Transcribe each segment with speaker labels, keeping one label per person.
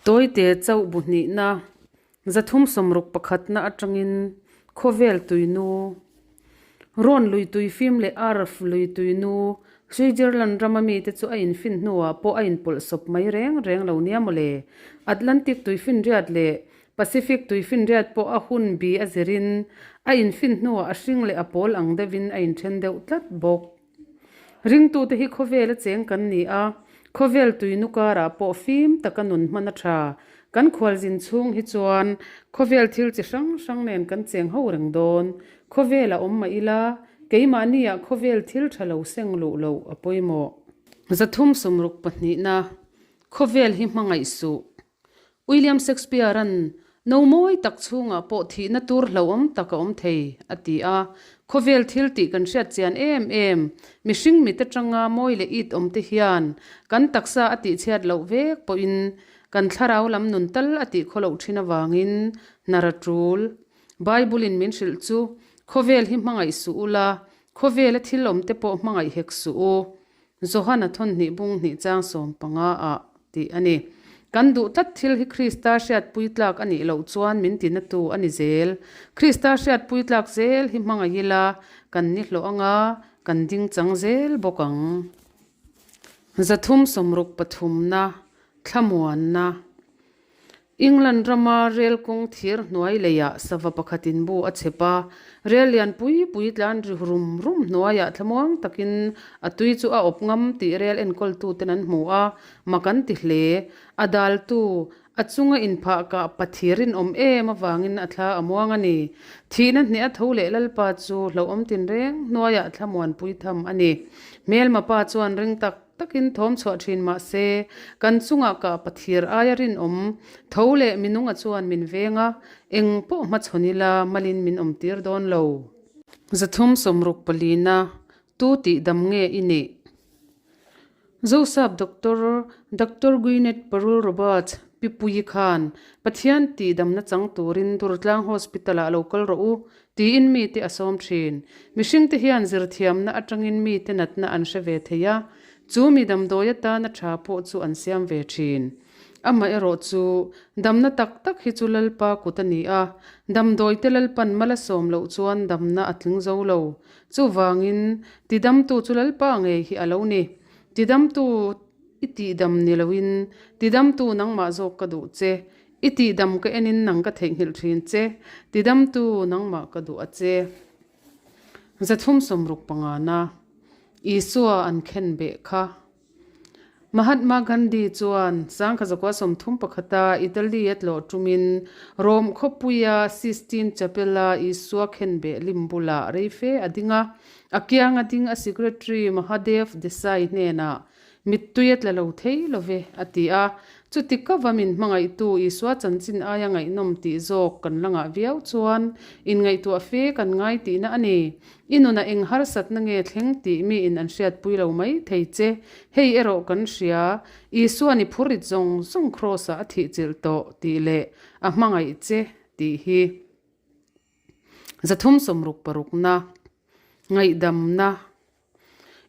Speaker 1: Tawite chauh bu hnihna, 360 pakhatna atangin khawvel tuinu, Rawn lui tuifim leh Arf lui tuinu, Switzerland rama mite chu a infin hnuah pawh a inpawlhsawp mai reng reng lo nia mawle. Atlantic tuifinriat leh Pacific tuifinriat pawh a hun bi a zirin a infin hnuah a hring leh a pawl ang deuhin a inthen deuh tlat bawk. Ringtute hi khawvela cheng kan ni a, khawvel tuinu karah pawh fim taka nun hman a tha. Kan khualzin chhung hi chuan khawvel thil chi hrang hrang nen kan cheng ho reng dawn. Khawvel a awm mah ila, keimahniah khawvel thil tha lo seng luh loh a pawimawh. 362 na, Khawvel hi hmangaih suh. William Shakespeare-a'n, No mawi tak chhungah pawh thihna tur hlauhawm tak a awm thei, a ti a. Khawvel thil tih kan hriat chian em em, mihring mit atanga mawi leh it awm te hian kan taksa a tihchhiat loh vek pawhin kan thlarau lam nun tal a tih khawloh thin avangin hnar a tul. Bible-in min hrilh chu, Khawvel hi hmangaih suh ula, khawvela thil awm te pawh hmangaih hek suh u. Johana thawn hnih bung hnih chang 15 ah tih a ni. Kan duh tlat thil hi Krista hriatpui tlak a nih loh chuan min tinatu a ni zel. Krista hriatpui tlak zel hi hmangaih ila kan ni hlawh anga kan ding chang zel bawk ang. 360 pathumna, thlamuanna. England rama rel kawng thir hnuai leiah sava pakhatin bu a chhep a, rel lian pui pui tlan ri rum rum hnuaiah thlamuang takin a tui chu a awp ngam tih rel enkawltuten an hmu a, mak an ti hle. A daltu, a chunga inphah kah pathi rinawm em avangin a thla a muang a ni. Thihna hneh a tho leh Lalpa chu hlauhawm tinreng hnuaiah thlamuanpui tham a ni. Hmelma pa chuan ring tak takin thawm chhuah thin mah se, kan chungah kah pathir aia rinawm tho leh minunga chuan min veng a, eng pawh hmachhawn ila malin min awm tir dawn lo. 360 palina, Tu tih dam nge i nih? Zosap Doctor, Doctor Gwyneth Parul Roberts, Pi Puii khan Pathian tih damna chang turin Durtlang Hospital-ah lo kal rawh u, Tiin mite a sawm thin. Mihringte hian zirthiamna atangin mite natna an hre ve thei a, chu mi damdawi atana tha pawh chu an siam ve thin. Amaherawh chu, damna tak tak hi chu Lalpa kut a ni a, damdawite Lalpan mal a sawm loh chuan damna a tling zo lo. Chuvangin, tidamtu chu Lalpa ngei hi a lo ni. Tidamtu i tihdam ni loin, tidamtu nangmah zawk ka duh che. I tihdam ka enin nang ka theihnghilh thin che, tidamtu nangmah ka duh a che. 360 pangana Isua an khen beh kha. Mahatma Gandhi chuan sangkha zakua 31 a Italy a tlawh tumin Rome khawpuia Sistine Chapel-a Isua khen beh lim bulah rei fe a ding a, a kianga ding a secretary Mahadev Desai hnenah Mittui a tla lo thei lo ve, a ti a. Chuti ka va min hmangaihtu Isua chanchin aia ngaihnawm tih zawk kan la ngah viau chuan inngaihtuah fe kan ngai tihna a ni. I nunah eng harsatna nge thleng tih miin an hriatpui lo mai thei che. Hei erawh kan hria, Isua ni phurrit zawng zawng Kraws-ah a thihchilh tawh tih leh a hmangaih che tih hi. 360 parukna, ngaihdamna.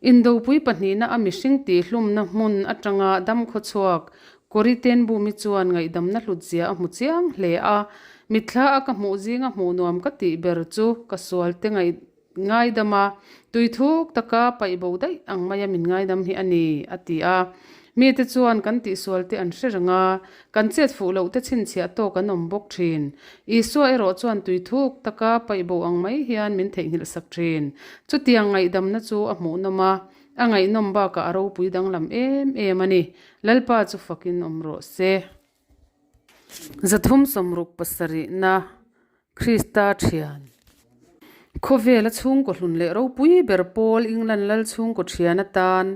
Speaker 1: Indopui pahnihna a mihring tihhlumna hmun atanga dam khawchhuak Corrie ten Boom-i chuan ngaihdamna hlutzia a hmu chiang hle a. Mitthla a ka hmuh zinga hmuh nuam ka tih ber chu ka sualte ngaidam a, tui thuk taka paih bo daih ang maia min ngaidam hi a ni, a ti a. Mite chuan kan tihsualte an hre reng a, kan chet fuh lohte chhinchhiah tawk an awm bawk thin. Isua erawh chuan tui thuk taka paih bo ang mai hian min theihnghilh sak thin. Chutiang ngaihdamna chu a hmuhnawm a, a ngaihnawm bakah a ropui danglam em em a ni. Lalpa chu fakin awm rawh se. 360 pasarihna Krista thian. Khawvela chhungkaw hlun leh ropui ber pawl England lal chhungkaw thian atan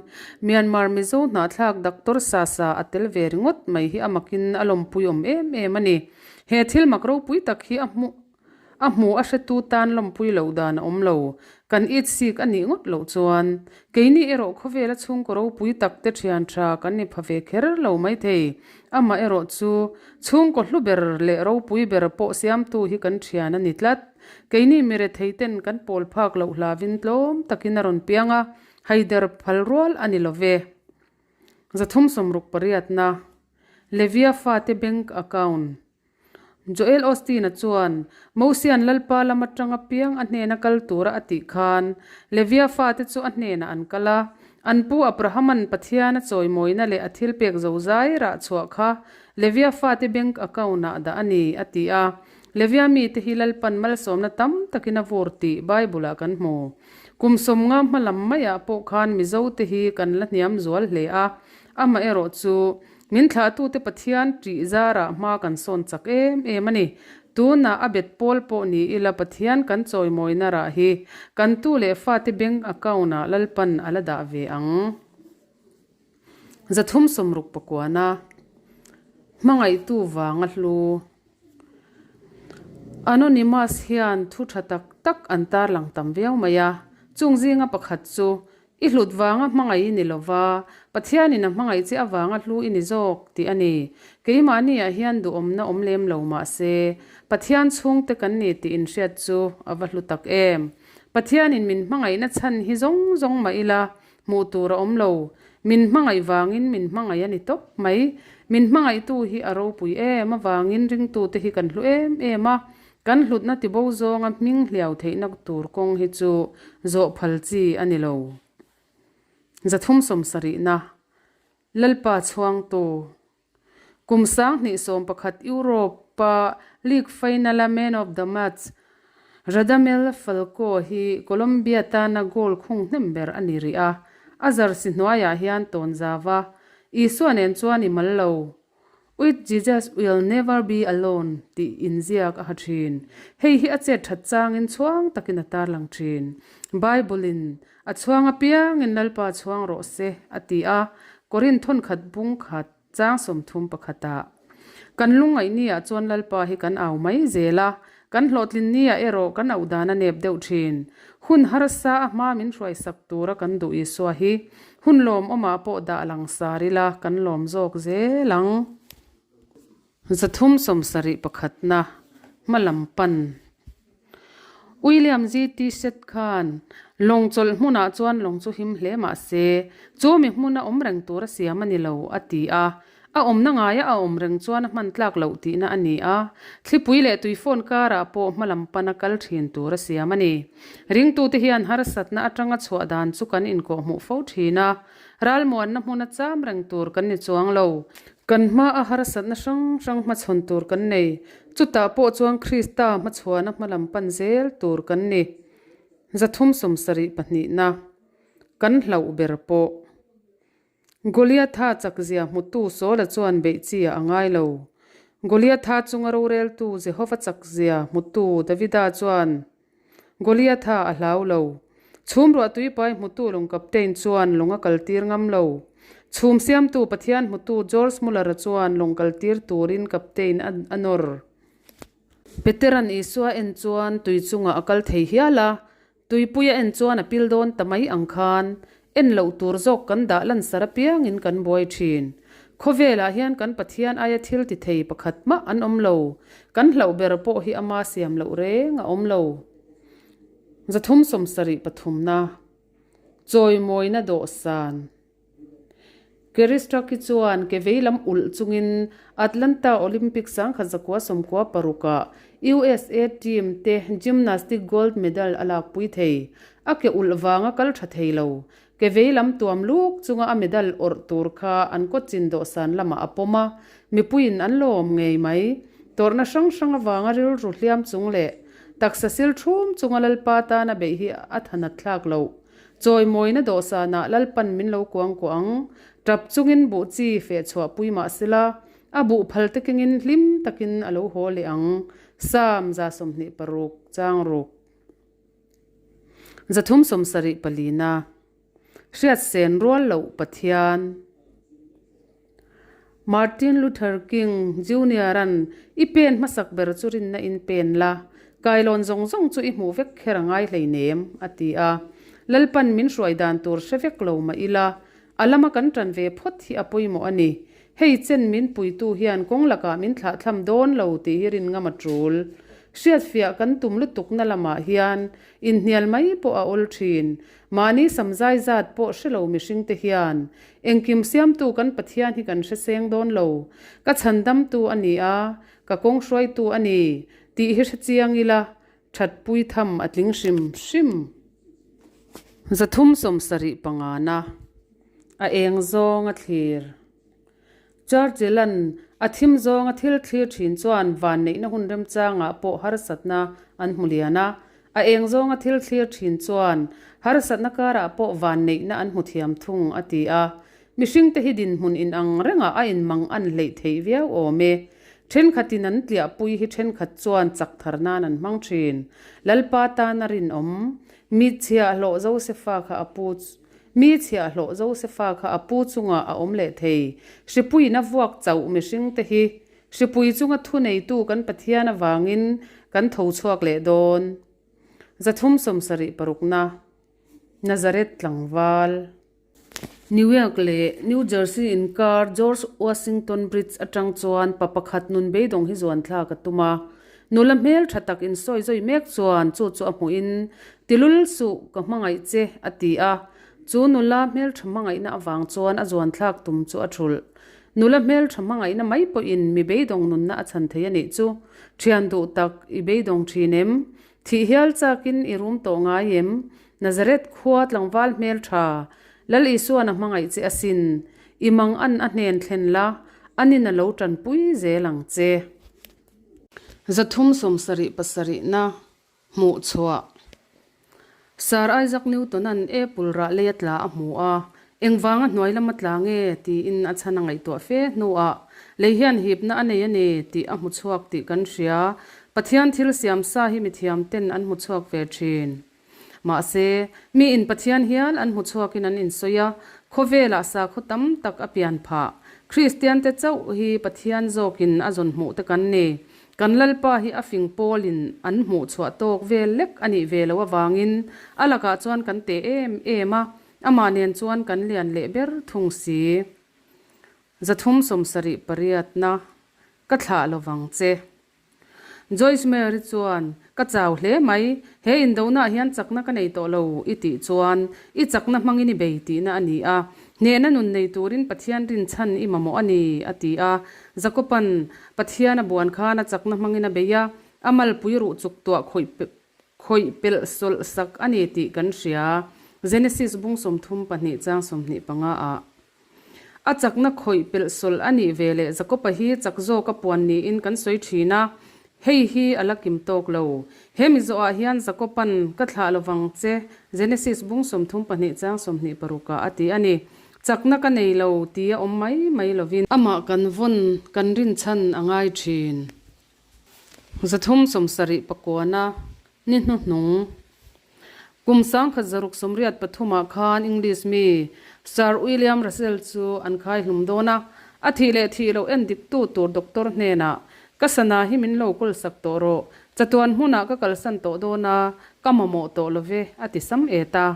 Speaker 1: Myanmar Mizo hnahthlak Doctor Sasa a tel ve ringawt mai hi a makin a lawmpui awm em em a ni. He thil mak ropui tak hi a hmuh a hmu a hretu tan lawmpui loh dan a awm lo. Kan it sik a nih ngawt loh chuan keini erawh khawvela chhungkaw ropui tak te thian tha kan ni pha ve kher lo maithei. Amah erawh chu chhungkaw hlu ber leh ropui ber pawh siamtu hi kan thian a ni tlat. Keini mi retheiten kan pawl phak loh hlavin tlawm takin a rawn piang a, haider phal rual a ni lo ve. 360 pariatna. Levia fate bank account. Joel Osteen-a chuan, Mosia'n Lalpa lam atanga piang a hnena kal tura a tih khan, Levia fate chu a hnenah an kal a. An pu Abrahama'n Pathian a chawimawina leh a thilpek zozai rah chhuah kha Levia fate bank account-ah dah a ni, a ti a. Levia mite hi Lalpa'n malsawmna tam takin a vur tih Bible-ah kan hmu. Kum sawmnga hma lam maiah pawh khan Mizote hi kan la hniam zual hle a, amaherawh chu min thlahtute Pathian ṭih zarah hma kan sawn chak em em a ni. Tunah a bet pawl pawh ni ila Pathian kan chawimawina rah hi kan tu leh fate bank account-ah Lalpa'n a la dah ve ang. 369a Hmangaihtu vanga hlu. Anonymous hian thu tha tak tak an tarlang tam viau mai a, chung zinga pakhat chu, I hlut vanga hmangaih i ni lova, Pathianin a hmangaih che avanga hlu i ni zawk tih a ni. Keimahniah hian duhawmna awm lem lo mah se, Pathian chhungte kan ni tih inhriat chu a va hlu tak em. Pathianin min hmangaihna chhan hi zawng zawng mah ila, Hmuh tur a awm lo. Min hmangaih vangin min hmangaih a ni tawp mai. Min hmangaihtu hi a ropui em avangin ringtute hi kan hlu em em a. Kan hlutna tibo zawnga hming hliau theihna tur kawng hi chu zawh phal chi a ni lo. 370na Lalpa chhuangtu Kum 2011 Europe-a League final-a man of the match Radamel Falcao hi Colombia tana goal khung hnem ber a ni rih a, a jersey hnuaiah hian tawn zau a, Isua nen chuan i mal lo. With Jesus we'll never be alone tih inziak a ha thin. Hei hi a chet that changin chhuang takin a tarlang thin. Bible-in A chhuang apiangin Lalpa chhuang rawh se, a ti a, Korinth thawnkhat bung khat chang 31 ah. Kan lungngaih niah chuan Lalpa hi kan au mai zel a, kan hlawhtlin niah erawh kan auh dan a nep deuh thin. Hun harsa a hma min hruaisak tura kan duh Isua hi hun lawmawmah pawh dah langsar ila kan lawm zawk zel ang. 371na hma lam pan William GT Seth khan lawng chawlh hmunah chuan lawng chu him hle mah se, chu mi hmuna awm reng tur a siam a ni lo, a ti a. A awmna ngaia a awm reng chuan a hman tlak loh tihna a ni a, thlipui leh tuifawn karah pawh hma lam pana kal thin tur a siam a ni. Ringtute hian harsatna atanga chhuah dan chu kan inkawhhmuh fo thin a, ralmuanna hmuna cham reng tur kan ni chuang lo. Kan hmaa harsatna hrang hrang hmachhawn tur kan nei. Chutah pawh chuan Krista hmachhuana hmalam pan zel tur kan ni. 372na Kan hlauh ber pawh. Goliatha chakzia hmutu Saula chuan beih chi a ngai lo. Goliatha chunga roreltu Jehova chakzia hmutu Davida chuan Goliatha a hlau lo. Chhum ruah tuipai hmutu lawng captain chuan lawng a kaltir ngam lo. Chhum siamtu Pathian hmutu George Muller-a chuan lawng kaltir turin captain a nawr. Petera'n Isua en chuan tui chungah a kal thei hial a, tuipui a en chuan a pil dawn ta mai ang khan en loh tur zawk kan dah lansar apiangin kan buai thin. Khawvelah hian kan Pathian aia thil ti thei pakhat mah an awm lo. Kan hlauh ber pawh hi ama siam loh reng a awm lo. 373na Chawimawina dawhsan Keristraki chuan ke veilam ulh chungin Atlanta Olympic 1996ah USA team te gymnastic gold medal a lakpui thei. A ke ulh vanga kal tha thei lo. Ke veilam tuam luk chunga a medal awrh tur kha an kawtchin dawhsan lamah a pawm a, mipuiin an lawm ngei mai. Tawrhna hrang hrang avanga rilru hliam chung leh taksa sil thum chunga Lalpa tana beih hi a thanat thlak loh. Chawimawina dawhsanah Lalpan min lo kuang kuah ang. Tap chungin buh chi feh chhuah pui mah sela, a buh phal te kengin hlim takin a lo haw leh ang. Psalm 26 chang ruk. 374na Hriatsen rual loh Pathian Martin Luther King Junior-a'n I pen hmasak ber chu rinna in pen la, kailawn zawng zawng chu i hmuh vek kher a ngai hleinem, a ti a. Lalpan min hruai dan tur hre vek lo mah ila, a lama kan ṭan ve phawt hi a pawimawh a ni. Hei chen min puitu hian kawng lakah min thlahthlam dawn lo tih hi rin ngam a ṭul. Hriatfiah kan tum lutukna lamah hian inhnial mai pawh a awl thin. Mahni samzai zat pawh hre lo mihringte hian engkim siamtu kan Pathian hi kan hre seng dawn lo. Ka chhandamtu a ni a, ka kawng hruaitu a ni tih hi hre chiang ila thatpui tham a tling hrim hrim. 370 pangana a eng zawng a thlir. Churchill-a'n a thim zawnga thil thlir thin chuan vanneihna hun remchangah pawh harsatna an hmu lian a, a eng zawnga thil thlir thin chuan harsatna karah pawh vanneihna an hmu thiam thung, a ti a. Mihringte hi dinhmun inang rengah a inmang an hleih theih viau awm e. Thenkhatin an tliahpui hi thenkhat chuan chak thar nan an hmang thin. Lalpa tana rinawm, mi chhiahhlawh Josefa kha a pu Mi chhiahhlawh Josefa kha a pu chungah a awm leh thei. Hripuiin a vuak chauh mihringte hi hripui chunga thuneitu kan Pathian avangin kan tho chhuak leh dawn. 370 parukna, Nazareth tlangval. New York leh New Jersey inkar George Washington Bridge atang chuan pa pakhat nun beidawng hi zuan thlak a tum a. Nula hmel tha tak insawi zawi mek chuan chu chu a hmuhin, Tilul suh, ka hmangaih che, a ti a. Chu nula hmeltha hmangaihna avang chuan a zuanthlak tum chu a thulh. Nula hmeltha hmangaihna mai pawhin mi beidawng nunna a chhan thei a nih chu. Thian duh tak, i beidawng thin em? Thih hial chakin i rum tawh ngai em? Nazareth khua tlangval hmeltha, Lal Isuan a hmangaih che asin, i mangan a hnen thlen la, anin a lo tanpui zel ang che. 370 pasarihna hmuh chhuah. Sir Isaac Newton-a'n apple rah lei a tla a hmu a, engvanga hnuai lama tla nge tiin a chhan a ngaihtuah fe hnuah lei hian hipna a nei a ni tih a hmu chhuak tih kan hria. Pathian thil siam sa hi mithiam ten an hmu chhuak ve thin. Mahse, miin Pathian hial an hmu chhuakin an insawi a, khawvelah sakhaw tam tak a pian phah. Kristiante chauh hi Pathian zawkin a zawn hmuh te kan ni. Kan Lalpa hi a fing pawlin an hmuh chhuah tawk vel lek a nih ve loh avangin a lakah chuan kan teh em em a, amah nen chuan kan lian leh ber thung si. 370 pariatna ka thlah lovang che. Joyce Mary chuan, Ka chau hle mai, he indonaah hian chakna ka nei tawh lo i tih chuan i chakna hmangin i bei tihna a ni a, hnehna nun nei turin Pathian rinchhan i mamawh a ni, a ti a. Jakoba'n Pathian a buan khan a chakna hmangin a bei a, a malpui ruh chuk tuah khawih khawih pelh sawlh sak a ni tih kan hria, Genesis bung 32 chang 25 ah. A chakna khawih pelh sawlh a nih ve leh Jakoba hi chak zawk a puan niin kan sawi thin a, hei hi a la kim tawk lo. He mi zawhah hian Jakoba'n ka thlah lovang che, Genesis bung 32 chang 26 ah a ti a ni. Chakna ka nei lo tia awm mai mai lovin. Amah kan vawn kan rinchhan a ngai thin. 370 pakuana ni hnuhnung. Kum 1683 ah khan English mi Sir William Russell chu an khai hlum dawn a, a thih leh thih loh en diktu tur doctor hnenah, Ka sana hi min lo kawl sak tawh rawh, chatuan hmunah ka kalsan tawh dawn a, ka mamawh tawh lo ve, a ti sam et a.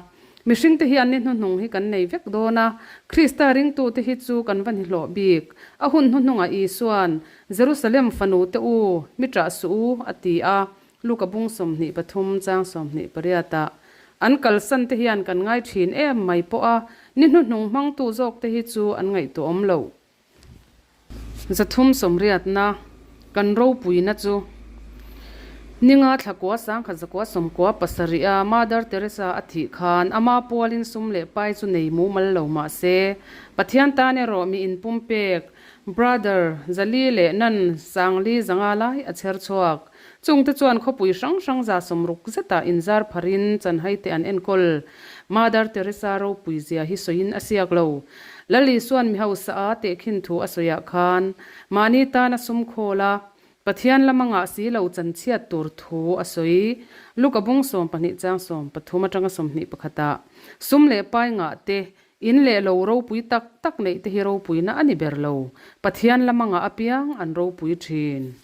Speaker 1: Mihringte hian ni hnuhnung hi kan nei vek dawn a, Krista ringtute hi chu kan va hnihlawh bik. A hun hnuhnungah Isua'n, Jerusalem fanute u, mi ṭah suh u, a ti a. Luka bung 23 chang 28 ah an kalsan te hian kan ngai thin em mai pawh a, ni hnuhnung hmangtu zawk te hi chu an ngaihtuahawm loh. 380na kan ropuina chu Ninga thlakua sangkhat zakua sawmkua pasarih a Mother Teresa a thih khan ama pualin sum leh pai chu nei mumal lo mah se Pathian tan erawh mi inpumpek Brother Zali leh Nan Sangli zanga lai a chher chhuak. Chungte chuan khawpui hrang hrang 60 zetah inzar pharin chanhai te an enkawl. Mother Teresa ropui zia hi sawiin a siak lo. Lal Isua'n mi hausa a tehkhin thu a sawiah khan mahni tana sum khawl a, Pathian lama ngah si lo chanchhiat tur thu a sawi. Luka bung 12 chang 13 atanga 21 ah sum leh pai ngah te In leh lo ropui tak tak neih te hi ropuina a ni ber lo. Pathian lama ngah apiang an ropui thin.